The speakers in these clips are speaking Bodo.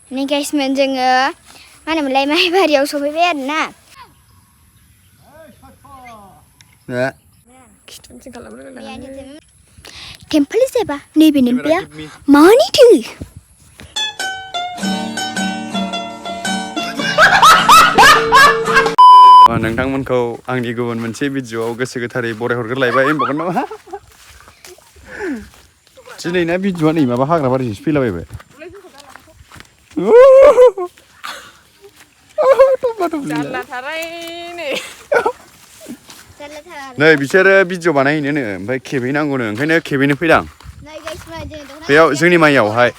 Ini guys mwnjwng mana mulai main bariau sofaibai आरोना टेम्पोल जाबा नैबे नोमबिया मानिथो नोंथांमोनखौ आंनि गुबुन मोनसे भिडिअआव गोसो गोथारै बरायहरग्रोलायबाय होनबागोन नामा दिनैना भिडिअआ नै माबा हाग्रा बारिजोंसो फैलाबायबाय नै बिसोरो भिडिअ बानायहैनोनो ओमफ्राय खेबहैनांगौनो ओंखायनो खेबहैनो फैदां बेयाव जोंनि माइयावहाय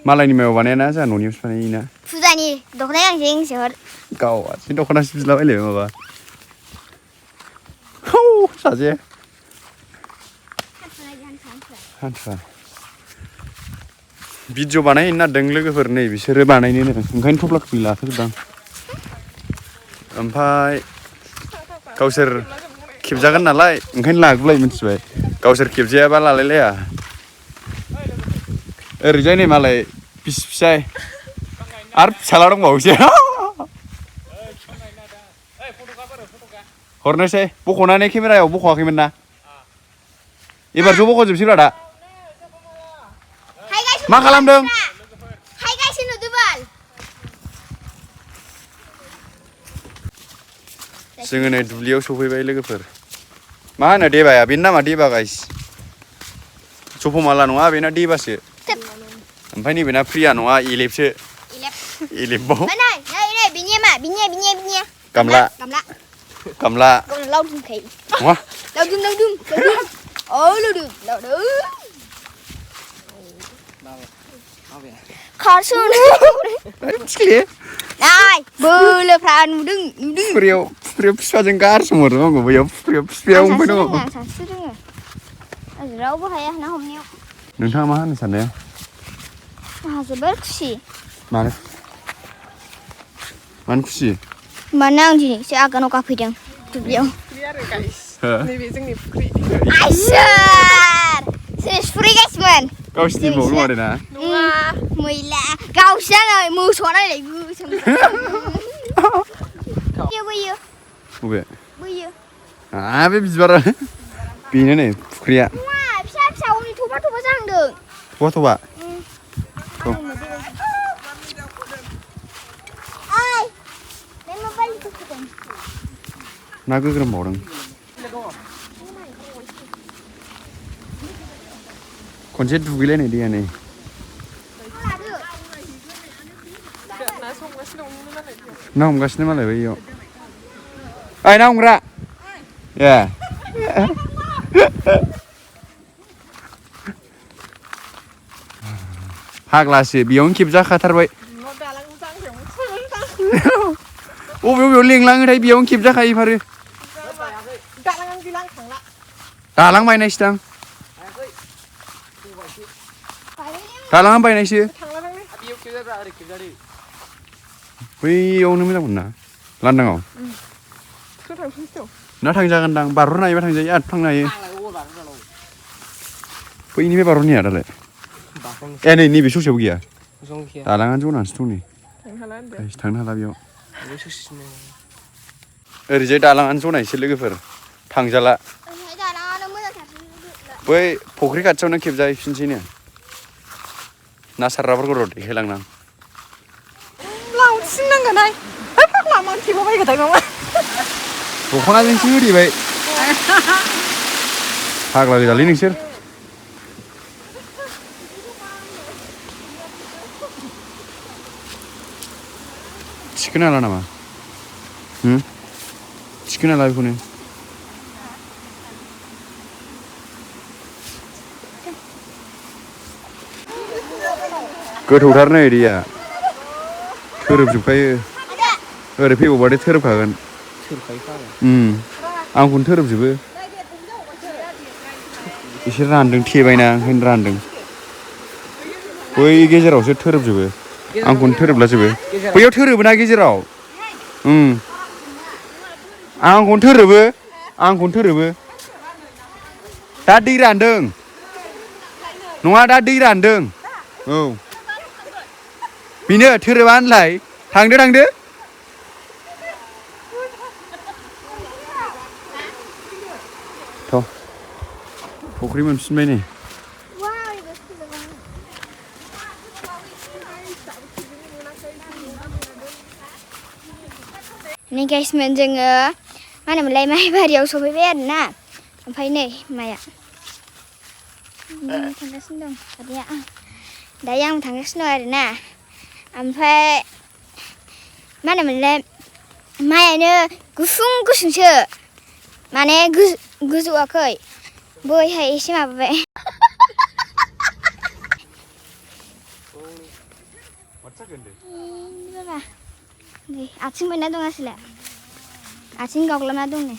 मालायनि माइयाव बानायाना जोंहा न'नियावसो बानायोना फुजानि दख'ना गांसे गांसे हर गाव आथिं दख'नासो बिलाबायलायबाय माबा सासे हान्थुआ भिडिअ बानायहैनो नागिरदों लोगोफोर नै बिसोरो बानायनोनो ओंखायनो थफ्लाखौ लाथ'जोबदां ओमफ्राय गावसोर खेबजागोन नालाय ओंखायनो लाजोबलाय मिथिबाय गावसोर खेबजायाबा लालायलाया ओरैजाय नै मालाय बिसि फिसाय आरो फिसाला दंबावोसो हरनोसै बख'नानै केमेरायाव बख'वाखैमोन ना एबार ज' बख'जोबसैब्रा दा मा खालामदों जोङो नै दुब्लियाव सफैबाय लोगोफोर मा होनो देबाया बेनि नामा देबा गाइस japamala नङा बेना देबासो ओमफ्राय नैबेना प्रिया नङा इलेबसो इलेबबाव गामला गामला लावदुमखाय नङा लावदुम औ लावदुम खारसन थिखले नाय बोलोफ्रा नुदों फुख्रियाव फिफाजों गारसोमहरदों आंखौ बैयाव फुख्रियाव हमफै दङ रावबो हाया ना हमनायाव नोंथाङा मा होनो सानो आंहा जोबोर खुसि मानो खुसि मानो आं दिनैसो आगानाव गाफैदों दुब्लियाव नैबे जोंनि फुख्रि आइसोर फुख्रि गाइसमोन गावसिनि बाव नङा आरोना मैला गावसो नालाय मोसौआ नालाय गोसोम बोयो बबे बोयो बे बिबारा बेनो नै फुख्रिया फिसा हनै थबा जाहांदों थबा ना गोग्रोम बावदों खनसे दुगैलायनाय दैया नै ना हमगासिनो मालाय बैयाव ओइ ना हमग्रा ए फाग्लासो बेयावनो खेबजाखाथारबाय बबेयाव लेंलाङोथाय बेयावनो खेबजाखायो फारो दालां बायनायसोदां दालाङा बायनायसो बैयावनो मोजांमोन ना लांदाङाव ना थांजागोनदां बारहरनो हायोबा थांजायो आरो थांनो हायो बैनिफ्राय बारहरनो हाया दालाय ए नै नैबे ससेयाव गैया दालाङानो जनानैसो दं नै थांनो हाला बेयाव ओरैजाय दालाङानो जनायसो लोगोफोर थांजाला बै फुख्रि खाथियावनो खेबजाहैफिनसैनो ना सारग्राफोरखौ र' देखायलांनां लांथिंनांगोनहाय फाग्ला मा थेबाबायगोथाय माबा दख'नाजोंसो होदेबाय फाग्ला गोजालै नोंसोर थिखोनो हाला नामा थिखोनो हाला बेखौनो गोथौथार नै दैया थोरोबजोबखायो ओरै फैबावबाथाय थोरोबखागोन आंखौनो थोरोबजोबो एसे रानदों थेबायना ओंखायनो रानदों बै गेजेरावसो थोरोबजोबो आंखौनो थोरोबलाजोबो बैयाव थोरोबोना गेजेराव आंखौनो थोरोबो दा दै रानदों नङा दा दै रानदों औ बेनो थोरोबा होनलाय थांदो थ' फुख्रि मोनफिनबाय नै नै गाइसमोन जोङो मा होनोमोनलाय माइ बारियाव सफैबाय आरोना ओमफ्राय नै माइया थांगासिनो दं आदाया दायो आं थांगासिनो दं आरोना ओमफ्राय मा होनोमोनलाय माइयानो गुसुंसो माने गोजौआखै बैहाय एसे माबाबाय नै आथिं मोनना दं आसोला आथिं गावग्लाबना दं नै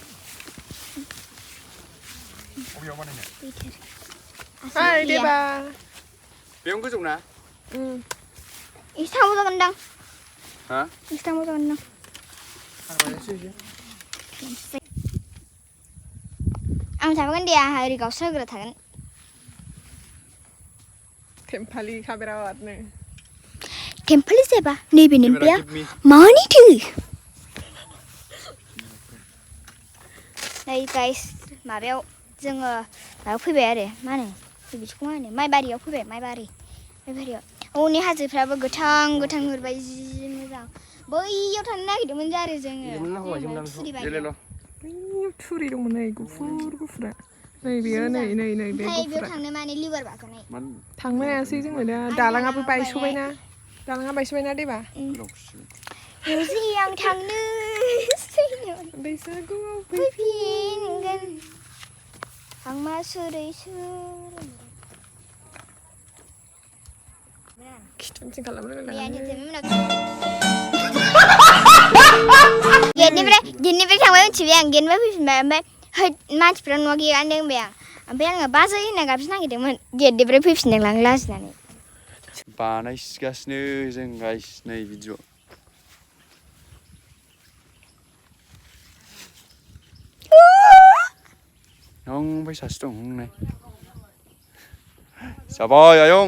Hai, Deba. बेयाव गोजौ ना एसे थांबाव जागोनदां हा एसे थांबाव जागोनदां आं थाफागोन दे आंहा ओरै गावस्राहोग्रा थागोन Tempali kaberawatnya. टेम्पोल जाबा नैबे निम्फिया मानिथो नै गाइस माबायाव जोङो माबायाव फैबाय आरो मा होनो बिदिखौ मा होनो माइबारियाव फैबाय माइबारियाव हनै हाजोफ्राबो गोथां नुहुरबाय जि मोजां बैयाव थांनो नागिरदोंमोन आरो जोङो Turi dong mana gufura. Nei beyo nei be बेयाव gufura. थांनो माने लिभार बाखोनाय Thangna sih जोङो दा दालाङाबो बायस'बायना दालाङा बायस'बायना देबा जि आं थांनो बैसागुआव फैफिनगोन आं मा सोरै खिथुनसो खालामनो गेटनिफ्राय थांबाय मिथिबाय आं गेटनिफ्राय फैफिनबाय ओमफ्राय मानसिफ्रा न'आ गैयानो होनबाय आं ओमफ्राय आङो बाजै होनना गाबज्रिनो नागिरदोंमोन गेटनिफ्राय फैफिनदों लां लाजिनानै बानायसिगासिनो जों गाइस नै भिडिअ ओमफ्राय सासे दं नै जाबाय आयं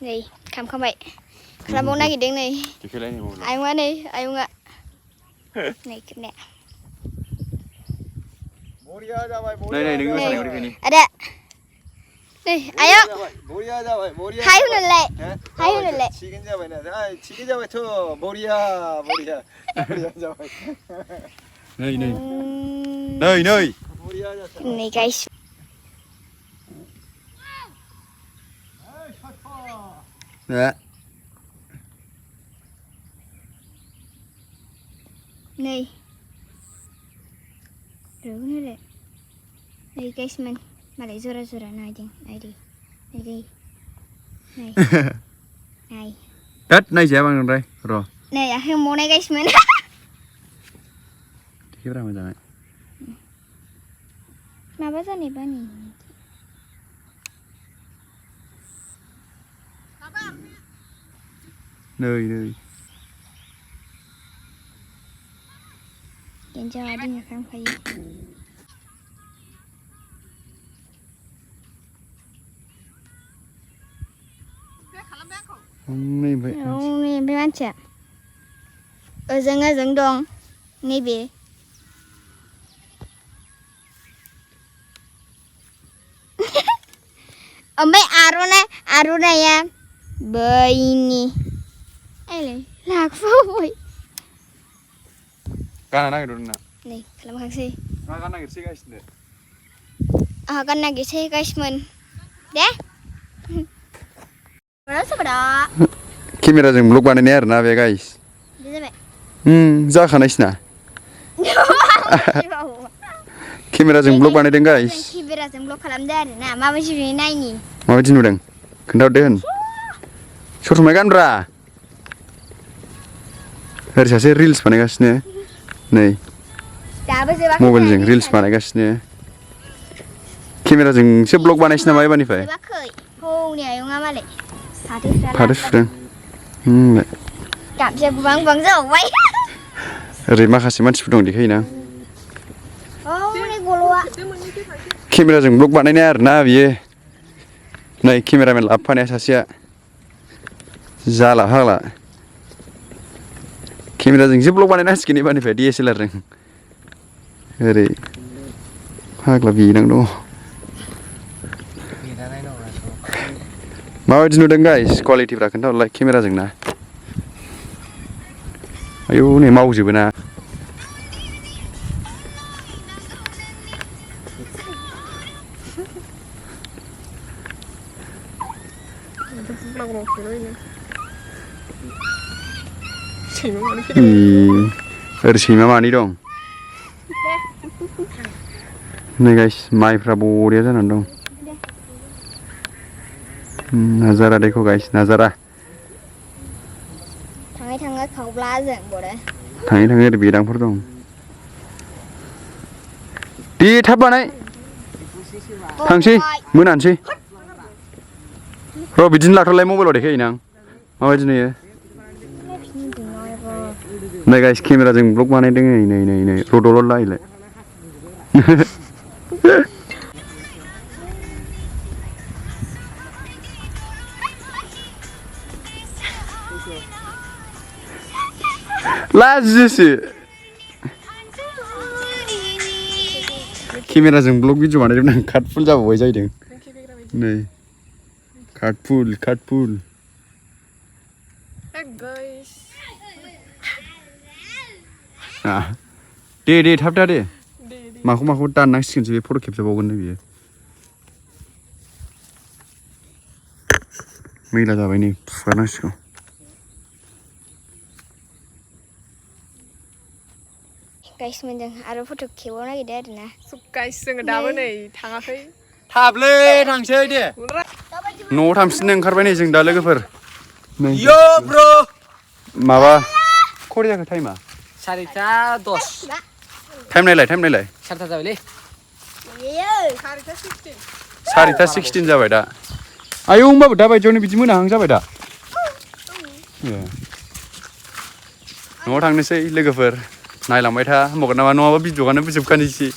नै खामखांबाय खालामबावनो नागिरदों नै आयंआ नै खेबनाया आदा नै आयं हाय होनलाय थिगैनो जाबायना थिगैनो जाबायथ' बरिया जाबाय नै नै गाइस नै नै गाइसमोन मालाय जरा नायदों नाय दाद नायजाया बांद्राय र' नै आखाइ हमबावनाय गाइसमोन देखेब्रा मोजाङै माबा जानायबा नै Genjang adi ngakang kayu. Ini macam. Ozeng dong. Ni be. Ombe aruna ya. Begini. Lakfu boy. Kan anak itu nak. Nih, kalau makan sih. Kan anak itu guys deh. Kan anak itu guys men. Deh. Berapa? Kamera jeng vlog baनायनाय आरो ना बे guys. जाखानायसना. Kamera jeng vlog बानायदों guys. Kamera jeng vlog खालामदों आरो ना माबायदि नायनि. माबायदि नुदों? खोन्थाहरदो होन. सर समाय गानब्रा. ओरै सासे रिल्स बानायगासिनो नै मबाइलजों रिल्स बानायगासिनो केमेराजोंसो ब्लग बानायसै नामा एबारनिफ्राय फाथो सुदों ओरै माखासे मानसिफोर दं देखायोना केमेराजों ब्लग बानायनाय आरोना बियो नै केमेरामेन लाबोफानाया सासेया जाला फाग्ला केमेराजों एसे ब्लग बानायनांसिगोन एबारनिफ्राय DSLR जों ओरै फाग्ला बिनां दङ माबायदि नुदों गाइस क्वालिटिफ्रा खोन्थाहरलाय केमेराजों ना आयौ नै मावजोबो ना ओरै सैमा मानै दं नै गाइस माइफ्रा बरिया जानानै दं नाजारा देखो गाइस नाजारा थाङै थाङै खावब्ला जों बरे थाङै थाङै ओरै बेदांफोर दं दे थाब बानाय थांसै मोनानोसै र' बिदिनो लाथ'लाय मबाइलाव देखायोना आं माबायदि नुयो नै गाइस केमेराजों ब्लग बानायदों नै रद'ल' लायलाय लाजियोसो केमेराजों ब्लग भिडिअ बानायदोंमोन आं कार्डफुल जाबावबाय जाहैदों नै कार्डफुल दे थाब दा दे माखौ दाननांसिगोनसो बे फट' खेबजाबावगोन नै बियो मैला जाबाय नै फुगारनांसिगौ गाइस मोनजों आरो फट' खेबाव नागिरदों आरोना गाइस जोङो दाबो नै थाङाखै थाबलै थांसै दे न'आव थांफिननो ओंखारबाय नै जों दा लोगोफोर यो ब्रो माबा खरै जाखो टाइमा 4:10 टाइम नायलाय 4टा जाबायलै 4:16 जाबाय दा आयौ होमबाबो दा बायदियावनो बिदि मोनाहां जाबाय दा न'आव थांनोसै लोगोफोर नायलांबाय था होनबावगोन नामा नङाबा भिडिअ'आनो जोबखानोसै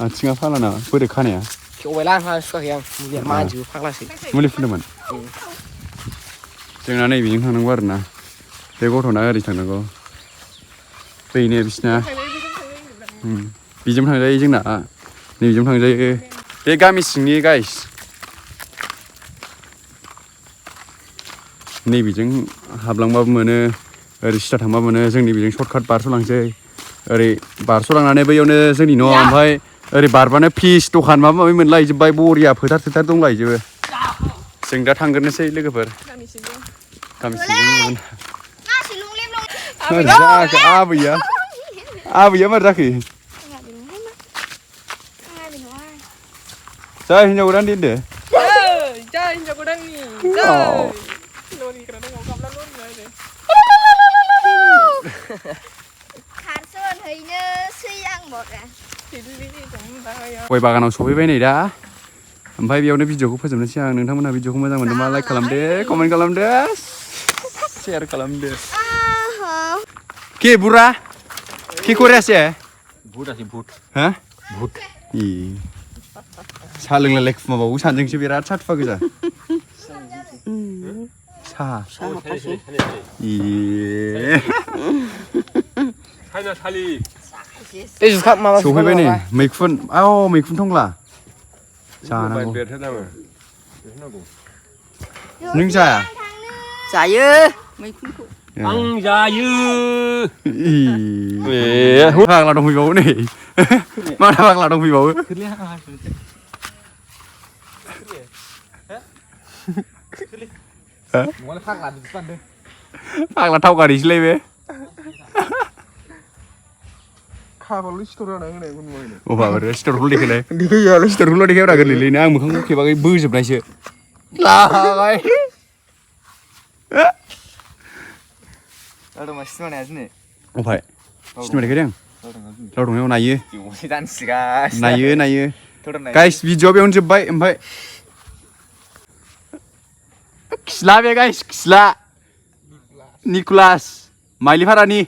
आथिङा फाला नामा बोरै खानाया खेवबायला आंहा सुखाखै आं मुलिया मानजिबो फाग्लासै मुलि फुनदोंमोन जोंना नै बेजों थांनांगौ आरोना बे गथ'ना ओरै थांनांगौ बैनो बिसिना बिजों थांजायो जोंना नैबेजों थांजायो बे गामि सिंनि गाइस नैबेजों हाबलांबाबो मोनो ओरै सिदा थांबाबो मोनो जोंनि बेजों सर्टकाट बारस'लांसै ओरै बारस'लांनानै बैयावनो जोंनि न' ओमफ्राय ओरै बारबानो फिस दखान माबा माबि मोनलायजोब्बाय बरिया फोथार दंलायजोबो जों दा थांग्रोनोसै लोगोफोर गामि सिंजों आबैया मारै जाखो जा हिनजाव गोदान दोनदो जा हिनजाव गोदाननि गय बागानाव सफैबाय नै दा ओमफ्राय बेयावनो भिडिअखौ फोजोबनोसै आं नोंथांमोनहा भिडिअखौ मोजां मोनदोंबा लाइक खालामदो कमेन्ट खालामदो शेयार खालामदो के बुरा के कोरियासे भुट आसि भुट हा भुट साहा लोंलाय खुमाबावो सानजोंसो बिराद साथुफा गोजा साहा सौफैबाय नै मैखुन थंग्ला जानांगौ नों जाया जायो मैखुनखौ आं जायो फाग्ला दंफैबावो नै माथा फाग्ला दंफैबावो फाग्ला थाव गारिसैलाय बे खाबाल' सिथर जाना होनाय गुनबायनो अ बाबरे सिथरखौल' देखायलाय सिथरखौल' देखायब्रा गोरलैलैनो आं मोखांखौ खेबाखै बोजोबनायसो लाबाय लावदुमा सिनेमा नाया दिनै अफाय सिनेमा देखायदों लावदुमायाव नायो गाइस भिडिअ बेयावनो जोब्बाय ओमफ्राय खिला बे गाइस खिला निकुलास माइलिपारानि